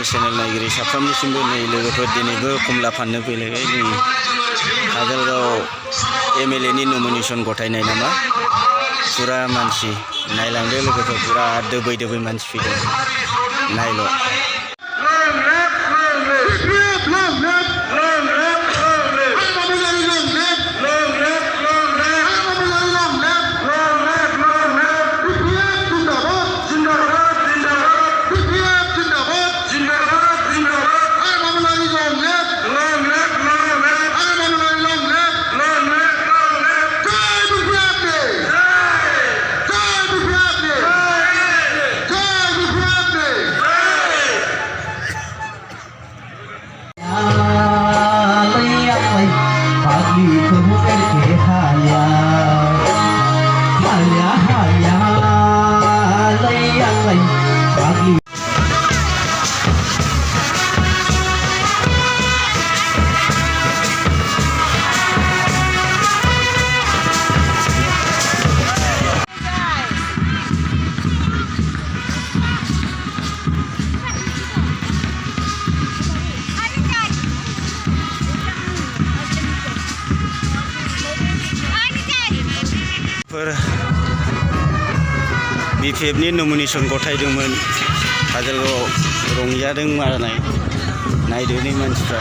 Channel नायगिरि साफ्रोमनिसिमबो नै लोगोफोर दिनैबो कमला फाननो फैलायबाय नै काजलगाव एमएलए नि नमिनेशन गथायनाय नामा पुरा मानसि नायलांदो लोगोफोर पुरा दोबै मानसि फैदों नायल' BPF नि नमिनेशन गथायदोंमोन काजलगाव रंजादों मानाय नायदो नै मानसिफ्रा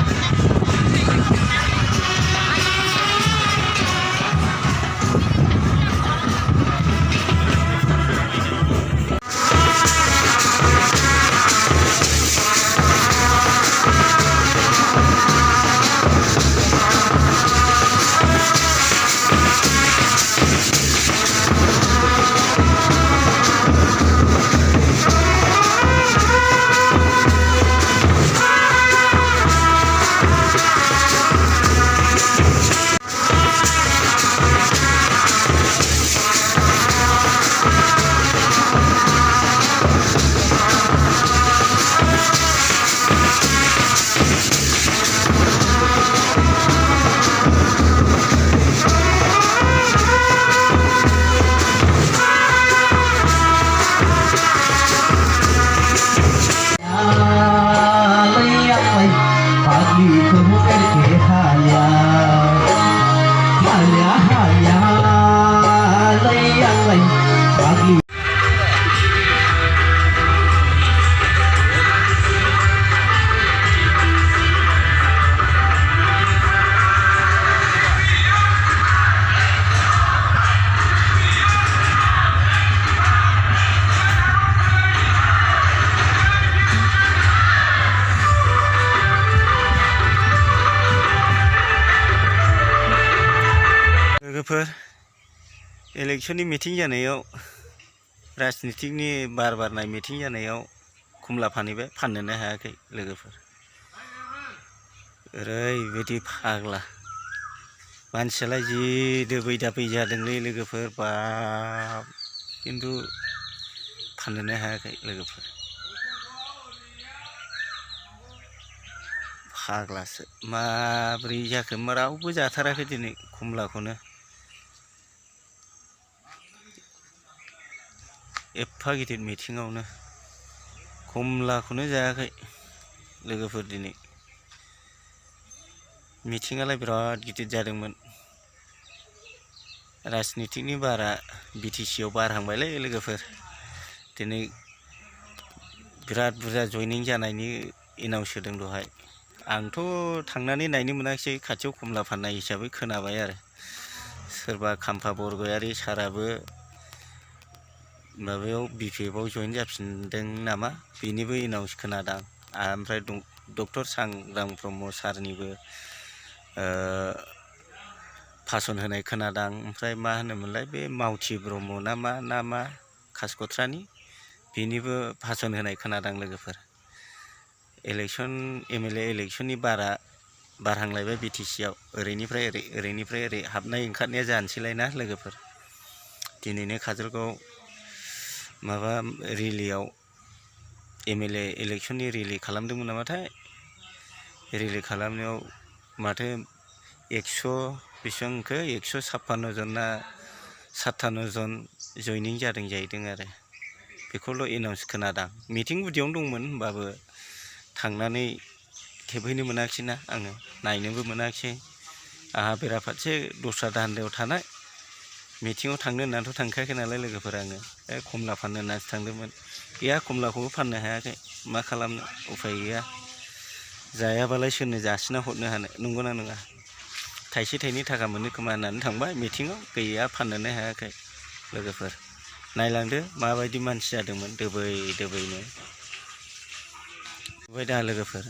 लोगोफोर इलेक्शन नि मीटिंग जानायाव राजनीतिकनि बार-बारनाय मीटिंग जानायाव कमला फानहैबाय फाननोनो हायाखै लोगोफोर ओरैबायदि फाग्ला मानसियालाय जि दोबै दाबै जादोंलै लोगोफोर बाप किन्तु फाननोनो हायाखै लोगोफोर फाग्लासो माब्रै जाखो रावबो जाथाराखै दिनै कमलाखौनो एफा गिदिर मीटिंआवनो कमलाखौनो जायाखै लोगोफोर दिनै मीटिंआलाय बिराद गिदिर जादोंमोन राजनीतिकनि बारा बिटिसिआव बारहांबायलै लोगोफोर दिनै बिराद बुरजा जयनिं जानायनि एनाउन्स होदों दहाय आंथ' थांनानै नायनो मोनाखै खाथियाव कमला फाननाय हिसाबै खोनाबाय आरो सोरबा खाम्फा बरगयारि साराबो माबायाव BPF आव जइन जाफिनदों नामा बेनिबो एनाउन्स खोनादों ओमफ्राय डक्टर सांग्रां ब्रह्म सारनिबो भाषण होनाय खोनादों ओमफ्राय मा होनोमोनलाय बे मावथि ब्रह्म नामा कासकट्रानि बेनिबो भाषण होनाय खोनादों लोगोफोर इलेक्शन एमएलए इलेक्शननि बारा बारहांलायबाय बिटिसिआव ओरैनिफ्राय ओरै हाबनाय ओंखारनाया जानोसैलाय ना लोगोफोर दिनैनो काजलगाव माबा रिलियाव एमएलए इलेक्शननि रिलि खालामदोंमोन नामाथाय रिलि खालामनायाव माथो 100 बेसेबांखो 156 जन ना 57 जन जयनिं जादों जाहैदों आरो बेखौल' एनाउन्स खोनादों मीटिं गुदियावनो दंमोन होनबाबो थांनानै खेबहैनो मोनाखिसैना आङो नायनोबो मोनाखिसै आंहा बेराफारसे दस्रा दान्दायाव थानाय मिटिङाव थांनो होननानैथ' थांखायाखै नालाय लोगोफोर आङो खमला फाननो होननानैसो थांदोंमोन गैया खमलाखौबो फाननो हायाखै मा खालामनो उफाय गैया जायाबालाय सोरनो जासिना हरनो हानो नंगौना नङा थाइसे थाइनै थाखा मोनो खोमा होननानै थांबाय मिटिङाव गैया फाननोनो हायाखै लोगोफोर नायलांदो माबायदि मानसि जादोंमोन दोबै दोबैनो नुबाय दा लोगोफोर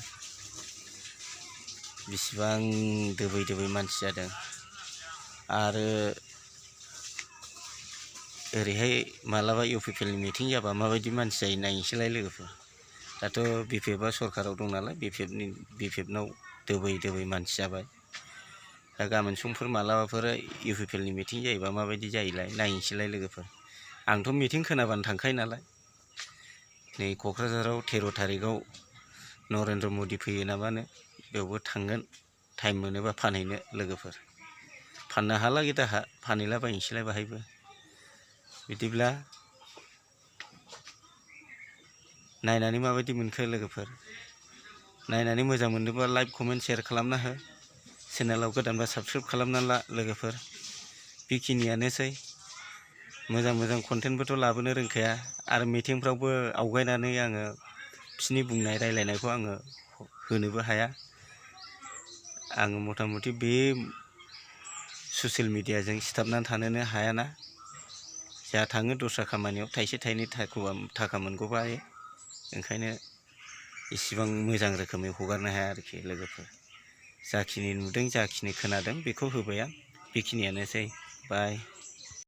बिसिबां दोबै दोबै मानसि जादों आरो ओरैहाय मालाबा इउपिपिएलनि मिटिं जाबा माबायदि मानसि जायो नायनोसैलाय लोगोफोर दाथ' बिपिएफआ सरकाराव दं नालाय बिपिएफनाव दोबै दोबै मानसि जाबाय दा गाबोन समफोर मालाबाफोर इउपिपिएलनि मिटिं जायोबा माबायदि जायोलाय नायनोसैलाय लोगोफोर आंथ' मिटिं खोनाबानो थांखायो नालाय नै क'क्राझाराव 13 थारिखआव नरेन्द्र मदि फैयो नामानो बेयावबो थांगोन टाइम मोनोबा फानहैनो लोगोफोर फाननो हालागै दाहा फानहैला बायनोसैलाय बाहायबो बिदिब्ला नायनानै माबायदि मोनखो लोगोफोर नायनानै मोजां मोनदोंबा लाइक कमेन्ट शेयार खालामना हो चेनेलाव गोदानबा साबस्क्राइब खालामना ला लोगोफोर बेखिनियानोसै मोजां मोजां कन्टेन्टबोथ' लाबोनो रोंखाया आरो मिटिंफ्रावबो आवगायनानै आङो बिसिनि बुंनाय रायलायनायखौ आङो होनोबो हाया आङो मथा मथि बे ससियेल मिडियाजों सिथाबनानै थानोनो हायाना जा थाङो दस्रा खामानियाव थाइसे थाइनै थाखा मोनगौबा ओंखायनो इसिबां मोजां रोखोमै हगारनो हाया आरोखि लोगोफोर जाखिनि नुदों जाखिनि खोनादों बेखौ होबाय आं बेखिनियानोसै बाय।